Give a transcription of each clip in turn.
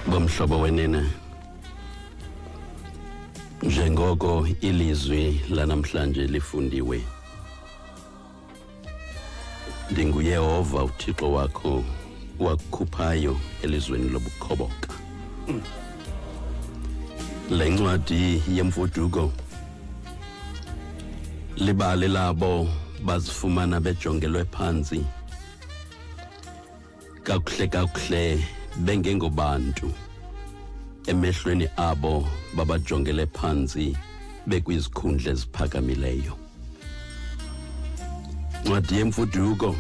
Bomhlobo wenene, njengoko ilizwi lanamhlanje lifundiwe, ndinguYehova uThixo wakho wakukhuphayo elizweni lobukhoboka. Le ncwadi yemfuduko libali labo bazifumana bejongelwe phantsi kakuhle kakuhle bengengobantu emehlweni abo babajongele phantsi bekwizikhundla eziphakamileyo. Ncwadi yemfuduko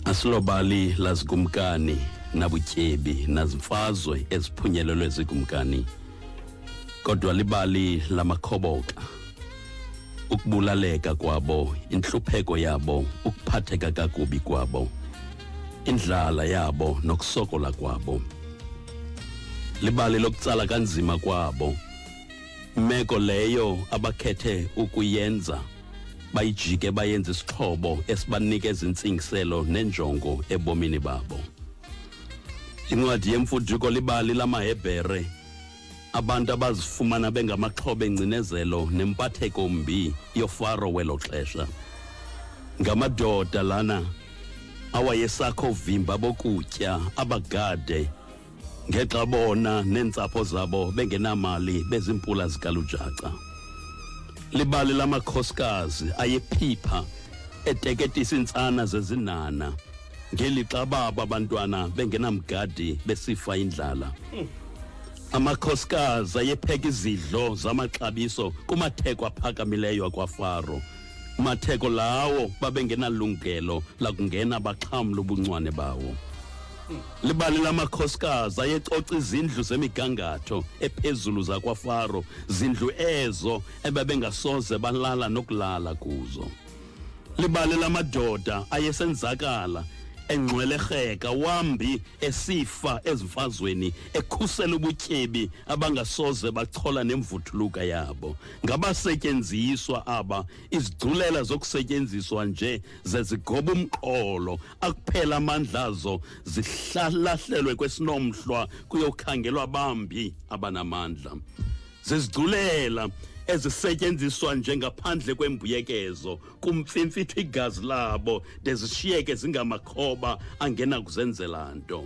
asilobali lazikumkani nabutyebi nazimfazwe eziphunyelelwe zikumkani, kodwa libali lamakhoboka, ukubulaleka kwabo, intlupheko yabo, ukuphatheka kakubi kwabo, indlala yabo nokusokola kwabo. Libali lokutsala kanzima kwabo, meko leyo abakhethe ukuyenza bayijike bayenze isixhobo esibanikeza intsingiselo nenjongo ebomini babo. Incwadi yemfuduko libali lamaHebhere, abantu abazifumana bengamaxhoba engcinezelo nempatheko mbi yofaro welo xesha. Ngamadoda lana awayesakho vimba bokutya abagade ngexa bona neentsapho zabo bengenamali bezimpula zikalujaca. Libali lamakhosikazi ayephipha eteketisa iintsana zezinana ngelixa babo abantwana bengenamgadi besifa indlala. Amakhosikazi ayepheka izidlo zamaxabiso kumatheko aphakamileyo akwaFaro, matheko lawo babengenalungelo lakungena baxhamla ubuncwane bawo. Libali lamakhosikazi ayecoca izindlu zemigangatho ephezulu zakwaFaro, zindlu ezo ebebengasoze balala nokulala kuzo. Libali lamadoda ayesenzakala engxwelerheka, wambi esifa ezimfazweni ekhusela ubutyebi abangasoze bachola nemvuthuluka yabo. Ngabasetyenziswa aba, izigculela zokusetyenziswa nje zezigoba umqolo, akuphela amandla azo zihlalahlelwe kwesinomhlwa kuyokhangelwa bambi abanamandla. Zizigculela ezisetyenziswa nje ngaphandle kwembuyekezo, kumfimfithwa igazi labo de zishiyeke zingamakhoba angenakuzenzela nto.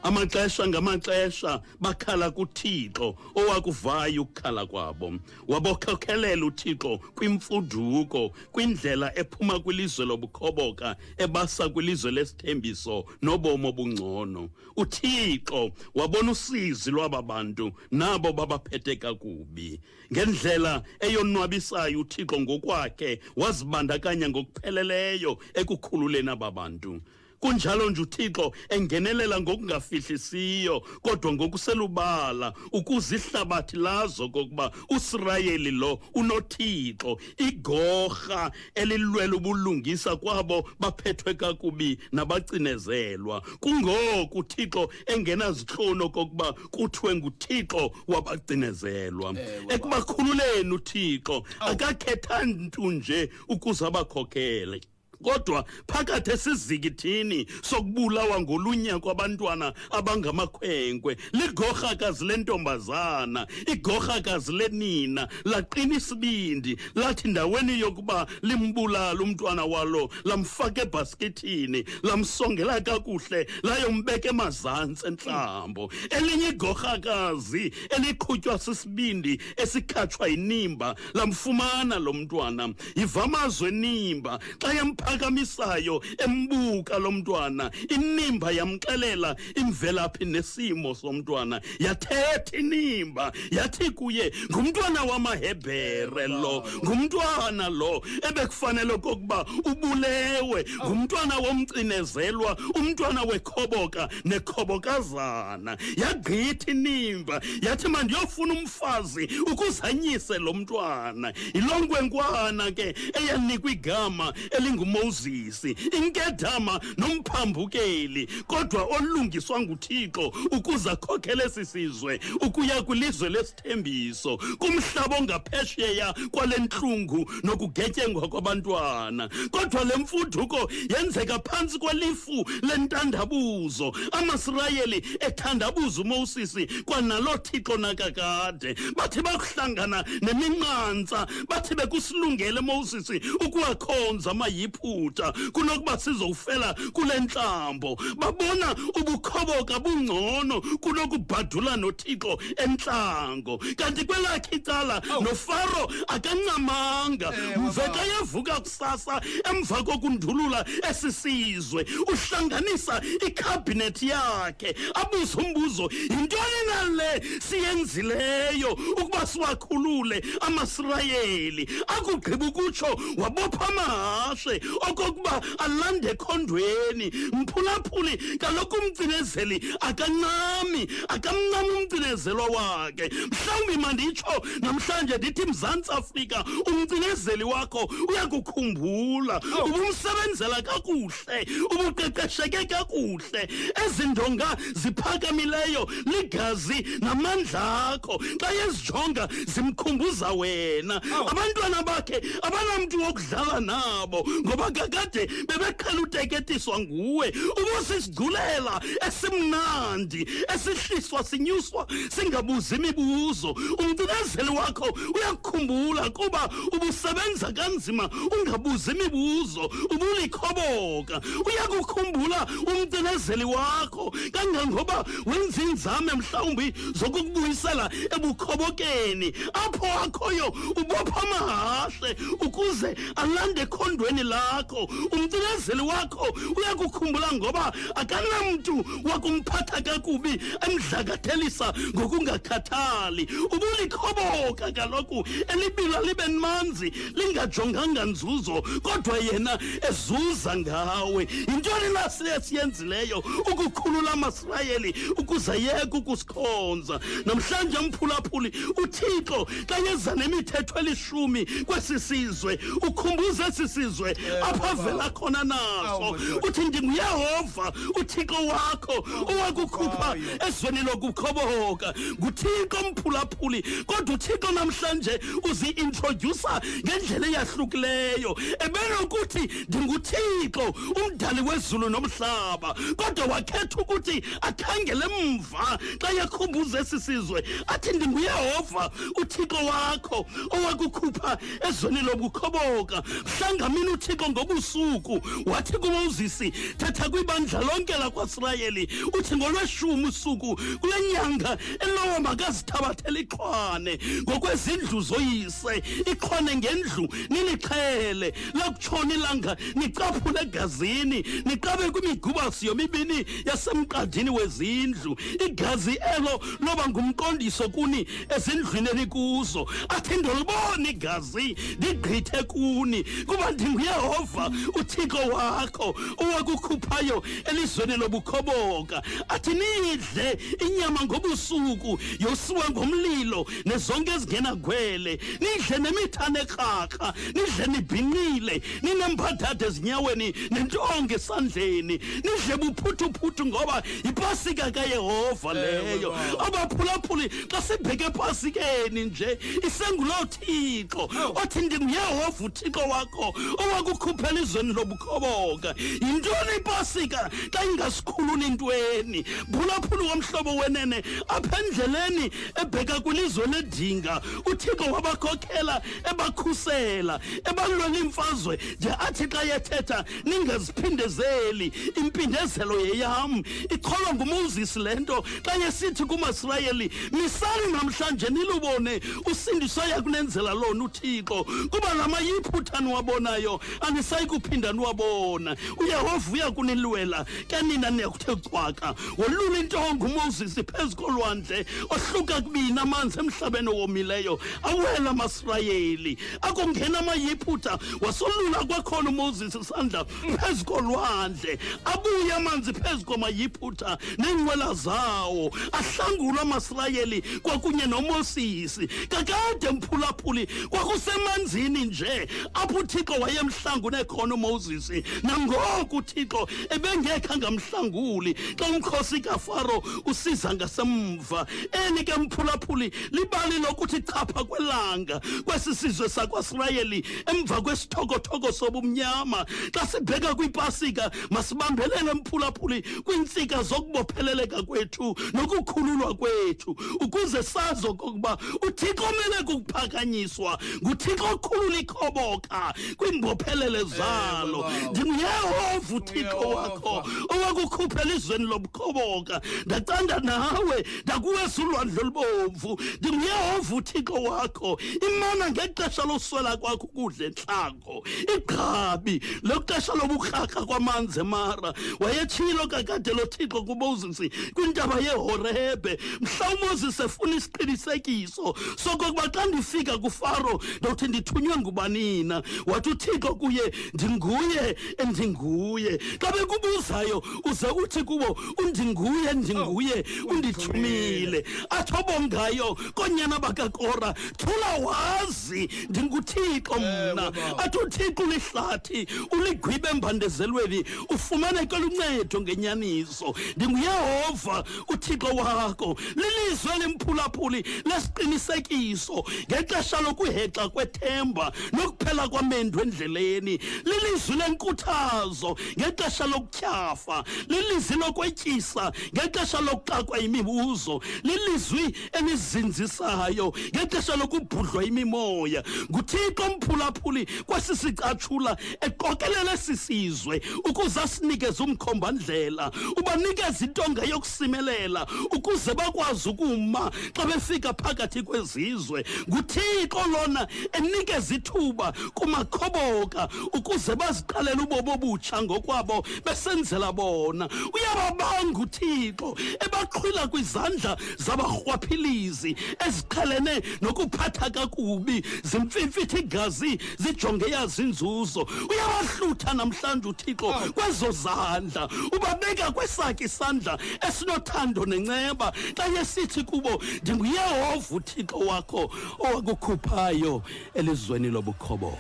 Amaxesha ngamaxesha bakhala kuThixo owakuvayo ukukhala kwabo. Wabokhokhelela uThixo kwimfuduko, kwindlela ephuma kwilizwe lobukhoboka ebasa kwilizwe lesithembiso nobomi obungcono. UThixo wabona usizi lwaba bantu nabo babaphethe kakubi. Ngendlela eyonwabisayo uThixo ngokwakhe wazibandakanya ngokupheleleyo ekukhululeni aba bantu. Kunjalo nje uThixo engenelela ngokungafihlisiyo kodwa ngokuselubala ukuze ihlabathi lazo kokuba uSirayeli lo unoThixo, igorha elilwela ubulungisa kwabo baphethwe kakubi nabacinezelwa. Kungoko uThixo engenazihloni okokuba kuthiwe nguThixo wabacinezelwa. Ekubakhululeni uThixo akakhetha ntu nje ukuze abakhokele, kodwa phakathi esizikithini sokubulawa ngolunya kwabantwana abangamakhwenkwe, ligorhakazi lentombazana, igorhakazi lenina laqina isibindi lathi ndaweni yokuba limbulale umntwana walo, lamfaka ebhaskithini, lamsongela kakuhle, layombeka emazantsi entlambo. Elinye igorhakazi eliqhutywa sisibindi esikhatshwa yinimba lamfumana lo mntwana. Yiva amazwi enimba xa yamphakamisayo embuka lo mntwana. Inimba yamxelela imvelaphi nesimo somntwana. Yathetha inimba yathi kuye, ngumntwana wamaHebhere lo, ngumntwana lo ebekufanele okokuba ubulewe, ngumntwana womcinezelwa, umntwana wekhoboka nekhobokazana. Yagqitha inimba yathi mandiyofuna umfazi ukuzanyise lo mntwana. Yiloo nkwenkwana ke eyanikwa igama elinguMoses. uMoses, inkedama nomphambukeli, kodwa olungiswa nguThixo ukuze akhokhele esi sizwe ukuya kwilizwe lesithembiso, kumhlaba ongaphesheya kwale ntlungu nokugetyengwa kwabantwana. Kodwa le mfuduko yenzeka phantsi kwelifu lentandabuzo, amaSirayeli ethandabuza uMoses kwanalo Thixo nakakade. Bathi bakuhlangana neminqantsa, bathi bekusilungele Moses ukuwakhonza amaYiphutha kunokuba sizowufela kule ntlambo. Babona ubukhoboka bungcono kunokubhadula noThixo entlango. Kanti kwelakhe icala noFaro akancamanga. Mve xa evuka kusasa emva kokundulula esi sizwe, uhlanganisa ikhabhinethi yakhe, abuze umbuzo: yintoni na le siyenzileyo ukuba siwakhulule amaSirayeli? Akugqiba ukutsho, wabopha amahashe okokuba alande ekhondweni. Mphulaphuli, kaloku umcinezeli akancami, akamncami umcinezelwa wakhe. Mhlawumbi manditsho namhlanje ndithi, Mzantsi Afrika, umcinezeli wakho uyakukhumbula. Ubumsebenzela kakuhle, ubuqeqesheke kakuhle. Ezi ndonga ziphakamileyo ligazi namandla akho. Xa ezijonga zimkhumbuza wena. Abantwana bakhe abanamntu wokudlala nabo, ngoba kakade bebeqhela uteketiswa nguwe. Ubusisigculela esimnandi esihliswa sinyuswa singabuzi imibuzo. Umcinezeli wakho uyakukhumbula kuba ubusebenza kanzima ungabuzi imibuzo, ubulikhoboka. Uyakukhumbula umcinezeli wakho kangangoba wenza iinzame mhlawumbi zokukubuyisela ebukhobokeni. Apho akhoyo ubopha amahashe ukuze alande ekhondweni lakho. Umcinezeli wakho uyakukhumbula ngoba akanamntu wakumphatha kakubi emdlakathelisa ngokungakhathali. Ubulikhoboka kaloku elibila libe manzi lingajonganga nzuzo, kodwa yena ezuza ngawe. Yintoni na siyenzileyo ukukhulula amaSirayeli ukuze yeke ukusikhonza? Namhlanje mphulaphuli, uThixo xa yeza nemithetho elishumi kwesi sizwe, ukhumbuza esi sizwe apho avela khona naso. Uthi, ndinguYehova uThixo wakho owakukhupha ezweni lokukhoboka. NguThixo mphulaphuli, kodwa uThixo namhlanje uzi-introdyusa ngendlela eyahlukileyo. Ebenokuthi ndinguThixo umdali wezulu nomhlaba, kodwa wakhetha ukuthi akhangele emva xa ekhumbuza esi sizwe, athi ndinguYehova uThixo wakho owakukhupha ezweni lobukhoboka. Mhlangamini uThixo ngobusuku wathi kuMoses, thetha kwibandla lonke lakwaSirayeli, uthi ngolweshumi usuku kule nyanga elowo makazithabathele ixhwane ngokwezindlu zoyise, ixhwane ngendlu nilixhele, lakutshona ilanga nicaphule egazini, niqabe kwimigubasi yomibini yasemqadini wezindlu. Igazi elo loba ngumqondiso kuni ezindlwini enikuzo. Athi ndolibona igazi ndigqithe kuni, kuba ndinguYehova uThixo wakho owakukhuphayo elizweni lobukhoboka. Athi nidle inyama ngobusuku yosiwa ngomlilo nezonke ezingenagwele, nidle nemithane ekrakra, nidle nibhinqile, ninembadada ezinyaweni nentonga esandleni, nidle buphuthuphuthu ngoba yipasika kaYehova leyo. Abaphulaphuli, xa sibheke epasikeni nje, isenguloo Thixo othi ndinguYehova uThixo wakho owakukhuphela ezweni lobukhoboka. Yintoni ipasika xa ingasikhululi ntweni? Phulaphuli womhlobo wenene, apha endleleni ebheka kwilizwe ledinga, uThixo wabakhokhela, ebakhusela, ebalwela imfazwe de athi xa yethetha, ningaziphindezeli, impindezelo yeyam. Ikholwa nguMoses le nto xa yesithi kumaSirayeli, misani namhlanje nilubone usindiso yakunenzela lona uThixo, kuba la maYiphutha niwabonayo anisayi kuphinda niwabona. uYehova uya kunilwela, ke nina niyakuthe cwaka. Wolula intonga uMoses phezu kolwandle, ohluka kubini amanzi emhlabeni owomileyo, awela amaSirayeli. Akungena amaYiphutha, wasolula kwakhona uMoses isandla phezu kolwandle, abuye amanzi phezu kwamaYiphutha neenqwela zawo, ahlangulwa amaSirayeli kwakunye noMoses. Kakade mphulaphuli, kwakusemanzini nje apho uThixo wayemhlangule. unekhono uMoses. Nangoku uThixo ebengekho angamhlanguli xa umkhosi kaFaro usiza ngasemva. Eli ke mphulaphuli libali lokuthi chapha kwelanga kwesi sizwe sakwaSirayeli emva kwesithokothoko sobumnyama. Xa sibheka kwiPasika masibambelele mphulaphuli kwiintsika zokubopheleleka kwethu nokukhululwa kwethu, ukuze sazi okokuba uThixo omele kukuphakanyiswa nguThixo okhulula ikhoboka kwiimbophelele zalo. NdinguYehova uThixo wakho owakukhuphela elizweni lobukhoboka, ndacanda nawe ndakuwesa ulwandle olubomvu. NdinguYehova uThixo wakho imana ngexesha loswela kwakho ukudla entlango, igqabi lexesha lobukrakra kwamanzi eMara. Wayetshilo kakade lo Thixo kuMoses kwintaba yeHorebe mhla uMoses efuna isiqinisekiso sokokuba xa ndifika kuFaro ndawuthi ndithunywe ngubanina. Wathi uThixo kuye, ndinguye endinguye. Xa bekubuzayo uze uthi kubo, undinguye ndinguye undithumile. Athi obongayo koonyana bakaKora, thula wazi ndinguThixo mna. Athi uThixo ulihlathi uligwibe embandezelweni, ufumaneke luncedo ngenyaniso. NdinguYehova uThixo wakho. Lilizwe lemphulaphuli lesiqinisekiso ngexesha lokuhexa kwethemba nokuphela kwamendu endleleni. Lilizwi lenkuthazo ngexesha lokutyhafa. Lilizwi lokwetyisa ngexesha lokuxakwa imibuzo. Lilizwi elizinzisayo ngexesha lokubhudlwa imimoya. NguThixo mphulaphuli kwesi sicatshula eqokelele sisizwe ukuze asinikeze umkhombandlela, ubanikeze intonga yokusimelela ukuze bakwazi ukuma xa befika phakathi kwezizwe. NguThixo lona enikeza ithuba kumakhoboka ukuze baziqalele ubomi obutsha ngokwabo besenzela bona. Uyababanga uThixo ebaqhwila kwizandla zabarhwaphilizi eziqhelene nokuphatha kakubi, zimfimfitha igazi zijonge yazi inzuzo. Uyabahlutha namhlanje uThixo kwezo zandla, ubabeka kwesakhe isandla esinothando nenceba xa yesithi kubo, ndinguYehova uThixo wakho owakukhuphayo elizweni lobukhoboka.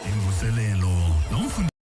Imvuselelo nomfundi.